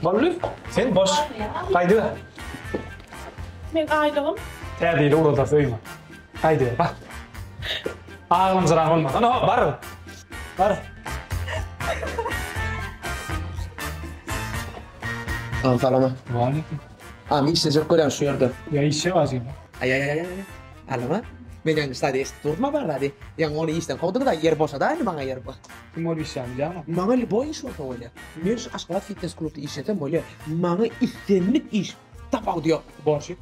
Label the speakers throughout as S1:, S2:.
S1: Boldy. Sen boş. Gaýdyber.
S2: Meň aýlygym.
S1: Täze ýyl ugradarys öýüňe. Gaýdyber, bar. Aglamjyran bolmadan, ho, bar. Bar.
S3: Agam salama.
S1: Waleýkim.
S3: Agam işlejek görýän şu ýerde.
S1: Ýa işe bajym.
S3: Aý aý aý aý. Alama. Men ýaňy zady eşidip durdum bar zady. Ýaňy ony işden kowduňyz-a ýer boşada indi maňa ýer.
S1: Kim bolup işleýän bilýäňmi?
S3: Maňa lýuboý iş bolsa bolýar. Men şu Aşgabat fitnes klubda işlesem bolýar. Maňa islendik iş tapawudy ýok.
S1: Bolşy.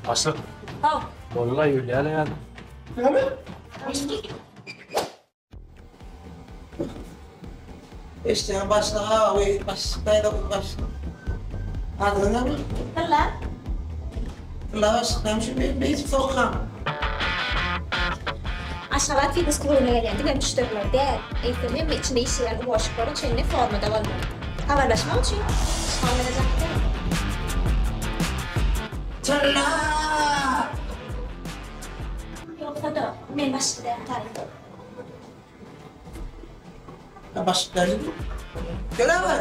S1: Başlyk.
S2: Haw.
S1: Wallahi ölýäle ýaly.
S3: Näme? Eşdeýän başlyga we başlyk daýza başlyk. Adyňyz näme?
S2: Tylla.
S3: Tylla başlyk näme üçin beýdip beýdip sokgaň?
S4: Aşgabat fitnes klubuna gelýän diňe müşderiler däl, eýsem hemme içinde işleýän uborşiklara çenli formada bolmaly. Habarlaşmak üçin şu nomere jaň edeliň.
S3: Tylla!
S4: Ýogsa-da, men başga däl taýyn.
S3: Başlyk däl. Gel aga.